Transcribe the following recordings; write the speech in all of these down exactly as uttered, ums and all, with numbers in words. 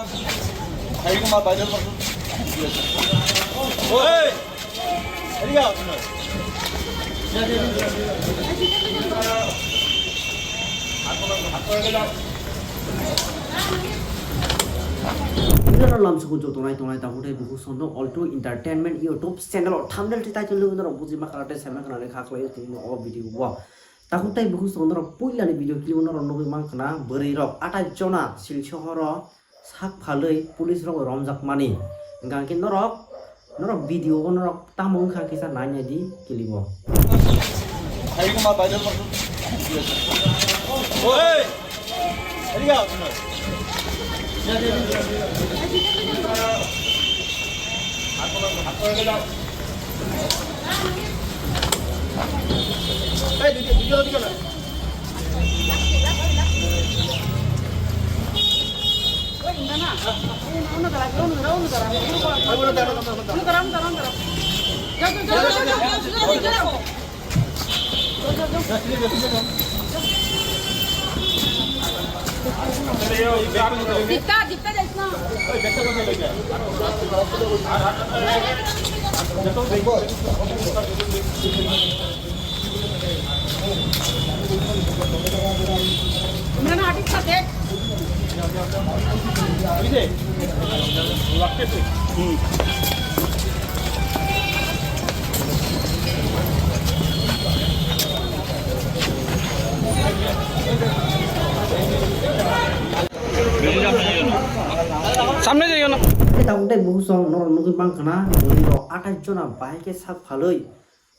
Nini lamsukun joto nai tongnai tabuk tei bukhuk songno Alto Entertainment YouTube channel o thumbnail tei title nugwi norok buji mankha tei saimang khna kha khlai o tini o video o. Tabuk tei bukhuk songno norok puila ni video clip o norok nugwi mankha na bwrwi rok atai jona Silchar o sak phalwi police rok romjakmani. Hwnkha khe norok, norok video o norok tamo wngkha kisa nai nai di clip o. Samne jaiyo na. Tabuk tei bukhuk song norok nugwi mankha na, bwrwi rok atai jona bahai khe sak phalwi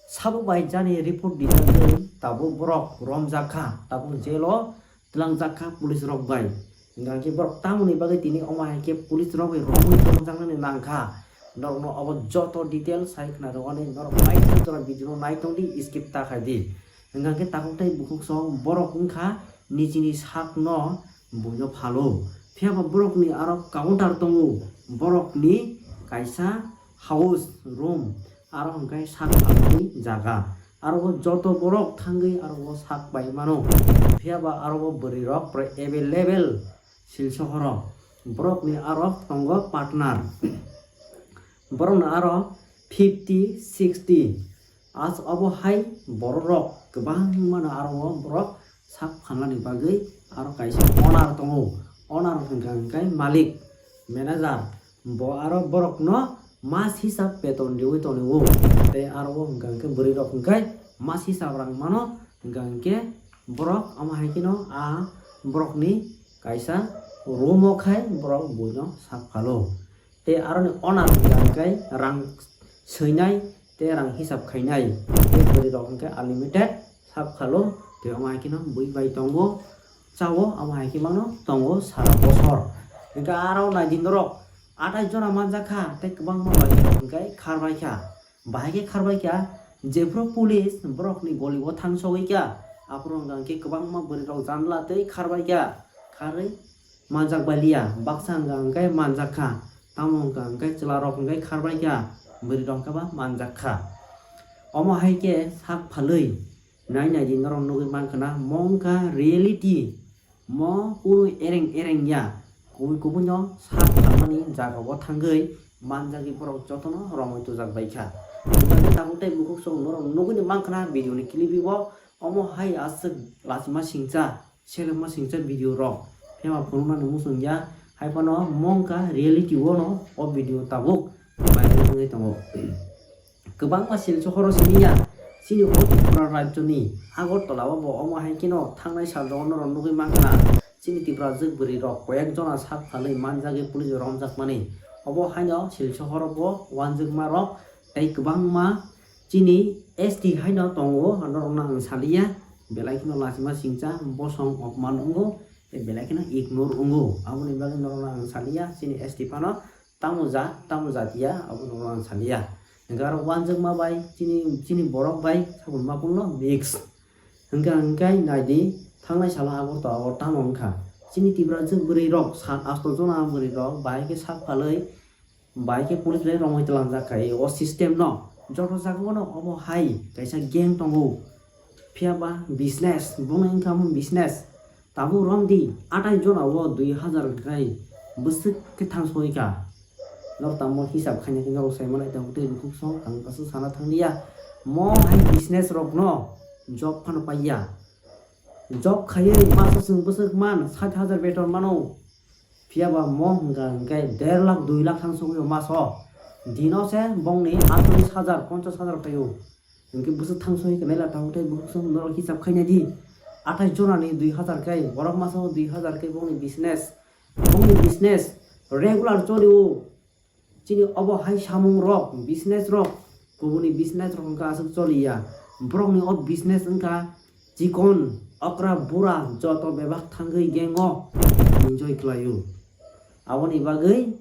sabo bai jani report dijagwi tabuk borok romjak kha, tabuk jail o twlangjak kha police rok bai. Hwnkha khe borok tamoni bagwi tini omo hai khe police rok bai romwi tongjaknani nang kha. Norokno obo joto detail sai khna rwmani norok paithak jora video no nai tong di, skip ta khai di. Hwnkha khe tabuk tei bukhuk song borok wngkha nijini sakno buino phalo. Phiya ba borokni aro counter tongo, borokni kaisa house room, aro hwnkhe sak phalmani jaga. Aro o joto borok thangwi aro o sak bai mano. Phiya ba aro o bwrwi rok pura available Silchar o. Borokni aro tongo partner. Borokno aro fifty, sixty. As obo hai borok rok kwbangma no aro o borok sak phalnani bagwi aro kaisa owner tongo. Owner hwnkha hwnkhe malik, manager. Bo aro borokno mas hisab beton riwi tongo. Tei aro o hwnkha hwnkhe bwrwi rok hwnkhe mas hisab rang mano, hwnkha hwnkhe borok omo hai kheno a borokni kaisa room o khai borok buino sak phalo. Tei aroni owner hwnkha hwnkhe rang swinai tei rang hisab khainai. Tei bwrwi rok hwnkhe unlimited sak phalo, tei omo hai kheno bui bai tongo, chao, omo hai khe mano tongo sara bosor. Hwnkhe aro nai di norok atai jona manjak kha tei kwbangma bai rok hwnkhe kharbai kha. Bahai khe kharbai kha, jephuru police borokni goli o thangsogwi kha, aphuru hwnkha hwnkhe kwbangma bwrwi rok janla tei kharbai kha, kharwi manjak bai liya. Baksa hwnkha hwnkhe manjak kha, tamo hwnkha hwnkhe chwla rok hwnkhe kharbai kha, bwrwi rok hwnkhe ba manjak kha. Omo hai khe sak phalwi nai nai di norok nugwi mankha na, mo wngkha reality. Mo kunu ereng ereng ya, kubui kubui no sak phalmani jaga o thangwi manjagwi borok jotono romwi tujak bai kha. Hwnkhe tabuk tei bukhuk song norok nugwi mankha na video ni clip o, omo hai aswk lachima singcha, selengma singcha video rok phema phunuknani muchung ya, hai phano mo wngkha reality o no o video tabuk viral wngwi tongo. Kwbangma Silchar o simi ya, chini o Tripura rajyoni Agartala o bo omo hai kheno thangnai sal rogo norok nugwi mankha na, chini Tiprajwk bwrwi rok koyek jona sak phalwi manjagwi police romjakmani. Obo haino Silchar o bo uanjwkma rok tei kwbangma chini S T haino tongo, norokno ang saliya, belai kheno lachima singcha, bosong opman wngo, tei belai kheno ignore wngo. Aboni bagwi norokno ang saliya, chini S T phano tamo ja, tamo jatiya, abono ang saliya. Hwnkhe aro uanjwkma bai chini, chini borok bai sabun makulno mix. Hwnkhe, hwnkhe nai di, thangnai salo Agartala o tamo wngkha. Chini Tiprajwk bwrwi rok sat asto jona bwrwi rok bahai khe sak phalwi, bahai khe police bai romwi twlangjak kha o system no. Joto jaga o no omo hai kaisa gang tongo. Phiya ba business, bongni wngkha omo business. Tabuk romdi, atai jona o dui hazar hwnkhe bwswk khe thang soi kha. Norok tamo hisab khaina khe norok sai manai tongo tei bukhuk song ang aswk sana thang liya. Mo hai business rok no job phano paiya. Job khaiwi maso chwng bwswk man sat hajar beton mano. Phiya ba mo hwnkha hwnkhe der lakh dui lakh thang sogwi o maso. Dino se bongni atris hajar ponchas hajar phaio. Hwnkhe bwswk thang sogwi khe naila tongo tei bukhuk song norok hisab khaina di. Athais jona ni dui hajar khe borok maso dui hajar khe bongni business. Bongni business regular cholio. Chini obo hai samung rok, business rok, kubuni business rok wngkha aswk choliya. Borokni o business wngkha chikon, okra, bura joto bebak thangwi gang o enjoy khlaio. Aboni bagwi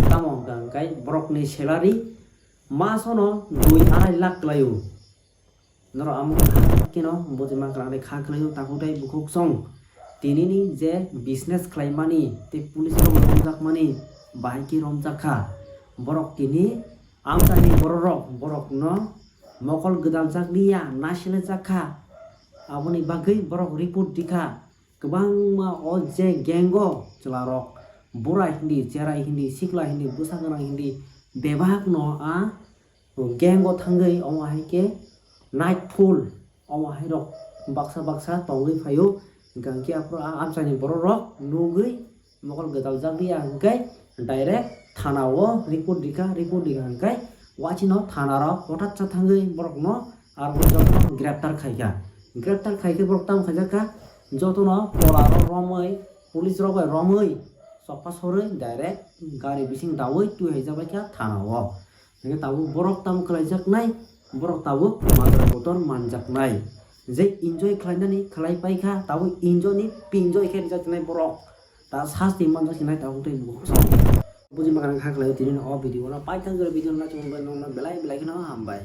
tamo hwnkha hwnkhe borokni salary masono dui arai lakh khlaio. Norok amo kha keno bujima kwrang de kha khlaio takhuk tei bukhuk song. Tinini je business khlaimani tei police rok romjakmani bahai khe romjak kha. Borok tini amchaini bororok borokno mokol gwdaljak liya, nasilajak kha. Aboni bagwi borok report rikha. Kwbangma o je gang o chwlarok, bura hindi, cherai hindi, sikla hindi, bwsa gwnang hindi, bebakno a gang o thangwi omo hai khe nightfall omo hai rok baksa baksa tongwi phaio. Hwnkha hwnkhe aphuru a amchaini borok rok nugwi mokol gwdaljak ya hwnkhe direct thana o report rikha, report rikha hwnkhe uaisino thana rok hothat sa thangwi borokno aro jotono greptar khaikha. Greptar khaikhe borok tamo khaijak kha, jotono pola rok romwi, police rok bai romwi, chokpa sorwi direct gari bising dawi twi haijak bai kha thana o. Hingke tabuk borok tamo khlaijaknai, borok tabuk majra kotor manjaknai. Je enjoy khlainani khlai paikha, tabuk enjoy ni pinjoy khe rijaknai borok. Ta sasti manjak sinai tabuk tei bukhuk song. Buji makarang kha khlai tini o video no paithak jora video no nachung bai nokno belai belai kheno hambai.